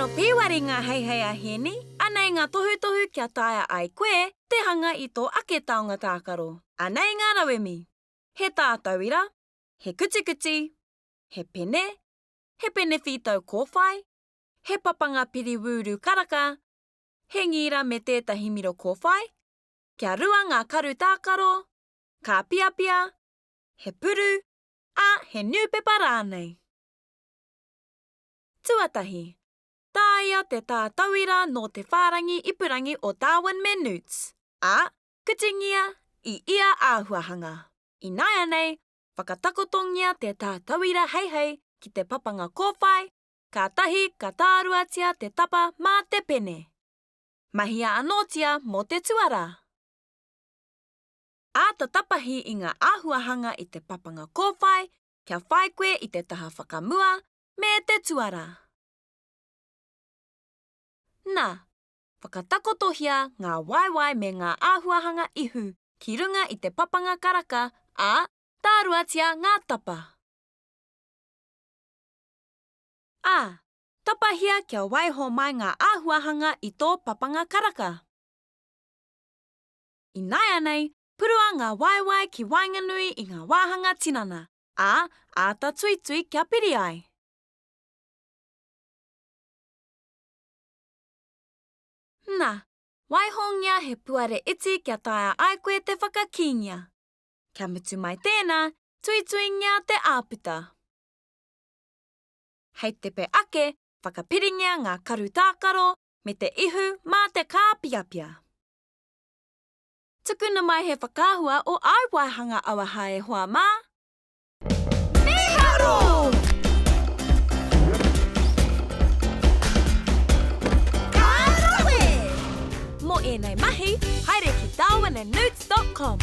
tino pīwari ngā heihei a Hēni, anei ngā tohutohu kia taea ai koe te hanga i tō ake taonga tākaro. Anei ngā rauemi, he tātauira, he kutikuti, he pene, he pene whītau kōwhai, he papanga piriwūru karaka, he ngīra me tētahi miro kōwhai, kia rua ngā karu tākaro, kāpiapia, he puru, ā, he niupepa rānei. Tuatahi, tāia te tātauira nō te whārangi ipurangi o Darwin me Newts, ā, kutingia i ia āhuahanga. Ināianei, whakatakotongia te tātauira heihei ki te papanga kōwhai, kātahi ka tāruatia te tapa mā te pene. Mahia anōtia mō te tuarā. Āta tapahi i ngā āhuahanga i te papanga kōwhai kia whai koe i te taha whakamua me te tuarā. Nā, whakatakotohia ngā waewae me ngā āhuahanga ihu ki runga i te papanga karaka, ā, tāruatia ngā tapa. Ā, tapahia kia waiho mai ngā āhuahanga i tō papanga karaka. Ināianei, purua ngā waewae ki waenganui i ngā wāhanga tinana, ā, āta tuitui kia piri ai. Nā, waihongia he puare iti kia taea ai koe te whakakīngia. Kia mutu mai tēnā, tuituingia te āputa. Hei tepe ake, whakapiringia ngā karu tākaro me te ihu mā te kāpiapia. Tukuna mai he whakaahua o āu waehanga auaha e hoa mā! Mīharo! Ka rawe! Mō ēnei mahi, haere ki darwinandnewts dot com.